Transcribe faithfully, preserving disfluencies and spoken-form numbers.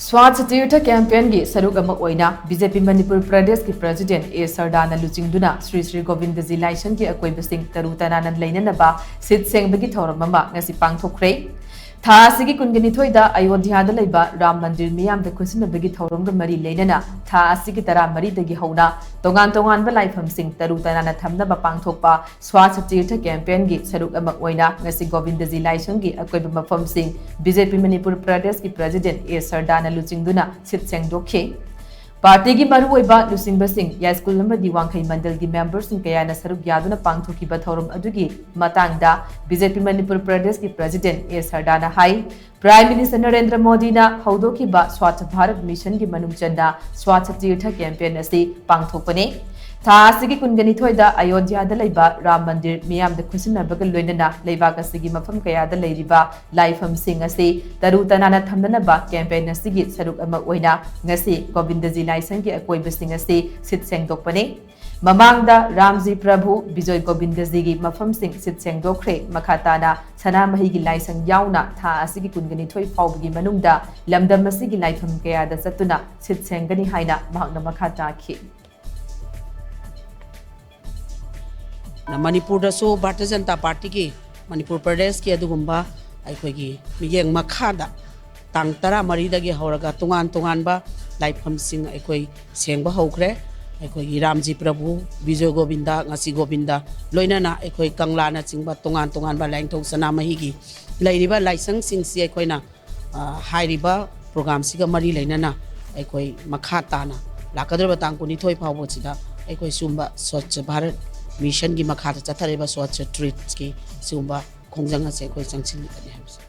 Swachh Tirtha campaignꯒꯤ ꯁꯔꯨꯛ ꯑꯃ ꯑꯣꯏꯅ B J P ꯃꯅꯤꯄꯨꯔ ꯄ꯭ꯔꯗꯦꯁꯀꯤ president A ꯁꯔꯗꯥꯅ ꯂꯨꯆꯤꯡꯗꯨꯅ ꯁ꯭ꯔꯤ ꯁ꯭ꯔꯤ ꯒꯣꯕꯤꯟꯗꯖꯤ ꯂꯥꯏꯁꯪꯒꯤ ꯑꯀꯣꯏꯕꯁꯤꯡ ꯇꯔꯨ ꯇꯅꯥꯟꯅ ꯂꯩꯅꯅꯕ ꯁꯤꯠ ꯁꯦꯡꯕꯒꯤ ꯊꯧꯔꯝ ꯑꯃ ꯉꯁꯤ ꯄꯥꯡꯊꯣꯛꯈ꯭ꯔꯦ꯫ ꯊꯥ ꯑꯁꯤꯒꯤ ꯀꯨꯟꯒ ꯅꯤꯊꯣꯏꯗ ꯑꯌꯣꯙ꯭ꯌꯥꯗ ꯂꯩꯕ ꯔꯥꯝ ꯃꯟꯗꯤꯔ ꯃꯤꯌꯥꯝꯗ ꯈꯨꯠꯁꯤꯟꯅꯕꯒꯤ ꯊꯧꯔꯝꯒ ꯃꯔꯤ ꯂꯩꯅꯅ ꯊꯥ ꯑꯁꯤꯒꯤ ꯇꯔꯥꯃꯔꯤꯗꯒꯤ ꯍꯧꯅ ꯇꯣꯉꯥꯟ ꯇꯣꯉꯥꯟꯕ ꯂꯥꯏꯐꯝꯁꯤꯡ ꯇꯔꯨ ꯇꯅꯥꯟꯅ ꯊꯝꯅꯕ ꯄꯥꯡꯊꯣꯛꯄ Swachh Tirtha campaignꯒꯤ ꯁꯔꯨꯛ ꯑꯃ ꯑꯣꯏꯅ ꯉꯁꯤ ꯒꯣꯕꯤꯟꯗꯖꯤ ꯂꯥꯏꯁꯪꯒꯤ ꯑꯀꯣꯏꯕ ꯃꯐꯝꯁꯤꯡ B J P ꯃꯅꯤꯄꯨꯔ ꯄ꯭ꯔꯗꯦꯁꯀꯤ president A ꯁꯔꯗꯥꯅ ꯂꯨꯆꯤꯡꯗꯨꯅ ꯁꯤꯠ ꯁꯦꯡꯗꯣꯛꯈꯤ꯫ ꯄꯥꯔꯇꯤꯒꯤ ꯃꯔꯨꯑꯣꯏꯕ ꯂꯨꯆꯤꯡꯕꯁꯤꯡ, ꯌꯥꯏꯁ꯭ꯀꯨꯜ ꯑꯃꯗꯤ ꯋꯥꯡꯈꯩ ꯃꯟꯗꯜꯒꯤ memberꯁꯤꯡ ꯀꯌꯥꯅ ꯁꯔꯨꯛ ꯌꯥꯗꯨꯅ ꯄꯥꯡꯊꯣꯛꯈꯤꯕ ꯊꯧꯔꯝ ꯑꯗꯨꯒꯤ ꯃꯇꯥꯡꯗ B J P ꯃꯅꯤꯄꯨꯔ ꯄ꯭ꯔꯗꯦꯁꯀꯤ president A ꯁꯔꯗꯥꯅ high, Prime Minister Narendra ꯃꯣꯗꯤꯅ ꯍꯧꯗꯣꯛꯈꯤꯕ Swachh Bharat Missionꯒꯤ ꯃꯅꯨꯡ ꯆꯟꯅ Swachh Tirtha campaign ꯑꯁꯤ ꯄꯥꯡꯊꯣꯛꯄꯅꯤ꯫ ꯊꯥ ꯑꯁꯤꯒꯤ ꯀꯨꯟꯒ ꯅꯤꯊꯣꯏꯗ ꯑꯌꯣꯙ꯭ꯌꯥꯗ ꯂꯩꯕ ꯔꯥꯝ ꯃꯟꯗꯤꯔ ꯃꯤꯌꯥꯝꯗ ꯈꯨꯠꯁꯤꯟꯅꯕꯒ ꯂꯣꯏꯅꯅ ꯂꯩꯕꯥꯛ ꯑꯁꯤꯒꯤ ꯃꯐꯝ ꯀꯌꯥꯗ ꯂꯩꯔꯤꯕ ꯂꯥꯏꯐꯝꯁꯤꯡ ꯑꯁꯤ ꯇꯔꯨ ꯇꯅꯥꯟꯅ ꯊꯝꯅꯅꯕ campaign ꯑꯁꯤꯒꯤ ꯁꯔꯨꯛ ꯑꯃ ꯑꯣꯏꯅ ꯉꯁꯤ ꯒꯣꯕꯤꯟꯗꯖꯤ ꯂꯥꯏꯁꯪꯒꯤ ꯑꯀꯣꯏꯕꯁꯤꯡ ꯑꯁꯤ ꯁꯤꯠ ꯁꯦꯡꯗꯣꯛꯄꯅꯤ꯫ ꯃꯃꯥꯡꯗ ꯔꯥꯝꯖꯤ ꯄ꯭ꯔꯚꯨ, ꯕꯤꯖꯣꯏ ꯒꯣꯕꯤꯟꯗꯖꯤꯒꯤ ꯃꯐꯝꯁꯤꯡ ꯁꯤꯠ ꯁꯦꯡꯗꯣꯛꯈ꯭ꯔꯦ꯫ ꯃꯈꯥ ꯇꯥꯅ ꯁꯅꯥꯃꯍꯤꯒꯤ ꯂꯥꯏꯁꯪ ꯌꯥꯎꯅ ꯊꯥ ꯑꯁꯤꯒꯤ ꯀꯨꯟꯒ ꯅꯤꯊꯣꯏ ꯐꯥꯎꯕꯒꯤ ꯃꯅꯨꯡꯗ ꯂꯝꯗꯝ ꯑꯁꯤꯒꯤ ꯂꯥꯏꯐꯝ ꯀꯌꯥꯗ ꯆꯠꯇꯨꯅ ꯁꯤꯠ ꯁꯦꯡꯒꯅꯤ ꯍꯥꯏꯅ ꯃꯍꯥꯛꯅ ꯃꯈꯥ ꯇꯥꯈꯤ꯫ ꯃꯅꯤꯄꯨꯔꯗꯁꯨ ꯚꯥꯔꯇꯤꯌ ꯖꯅꯇꯥ ꯄꯥꯔꯇꯤꯒꯤ ꯃꯅꯤꯄꯨꯔ ꯄ꯭ꯔꯗꯦꯁꯀꯤ ꯑꯗꯨꯒꯨꯝꯕ ꯑꯩꯈꯣꯏꯒꯤ ꯃꯤꯠꯌꯦꯡ ꯃꯈꯥꯗ ꯇꯥꯡ ꯇꯔꯥꯃꯔꯤꯗꯒꯤ ꯍꯧꯔꯒ ꯇꯣꯉꯥꯟ ꯇꯣꯉꯥꯟꯕ ꯂꯥꯏꯐꯝꯁꯤꯡ ꯑꯩꯈꯣꯏ ꯁꯦꯡꯕ ꯍꯧꯈ꯭ꯔꯦ꯫ ꯑꯩꯈꯣꯏꯒꯤ ꯔꯥꯝꯖꯤ ꯄ꯭ꯔꯚꯨ, ꯕꯤꯖꯣꯏ ꯒꯣꯕꯤꯟꯗ, ꯉꯁꯤ ꯒꯣꯕꯤꯟꯗ, ꯂꯣꯏꯅꯅ ꯑꯩꯈꯣꯏ ꯀꯪꯂꯥꯅꯆꯤꯡꯕ ꯇꯣꯉꯥꯟ ꯇꯣꯉꯥꯟꯕ ꯂꯥꯏꯅꯤꯡꯊꯧ ꯁꯅꯥꯃꯍꯤꯒꯤ ꯂꯩꯔꯤꯕ ꯂꯥꯏꯁꯪꯁꯤꯡꯁꯤ ꯑꯩꯈꯣꯏꯅ, ꯑ, ꯍꯥꯏꯔꯤꯕ programꯁꯤꯒ ꯃꯔꯤ ꯂꯩꯅꯅ ꯑꯩꯈꯣꯏ ꯃꯈꯥ ꯇꯥꯅ ꯂꯥꯛꯀꯗꯧꯔꯤꯕ ꯇꯥꯡ ꯀꯨꯟꯅꯤꯊꯣꯏ ꯐꯥꯎꯕꯁꯤꯗ ꯑꯩꯈꯣꯏ ꯁꯤꯒꯨꯝꯕ Swachh Bharat Missionꯒꯤ ꯃꯈꯥꯗ ꯆꯠꯊꯔꯤꯕ Swachh Tirthaꯒꯤ ꯁꯤꯒꯨꯝꯕ ꯈꯣꯡꯖꯪ ꯑꯁꯦ ꯑꯩꯈꯣꯏ ꯆꯪꯁꯤꯜꯂꯤꯕꯅꯤ ꯍꯥꯏꯕꯁꯦ꯫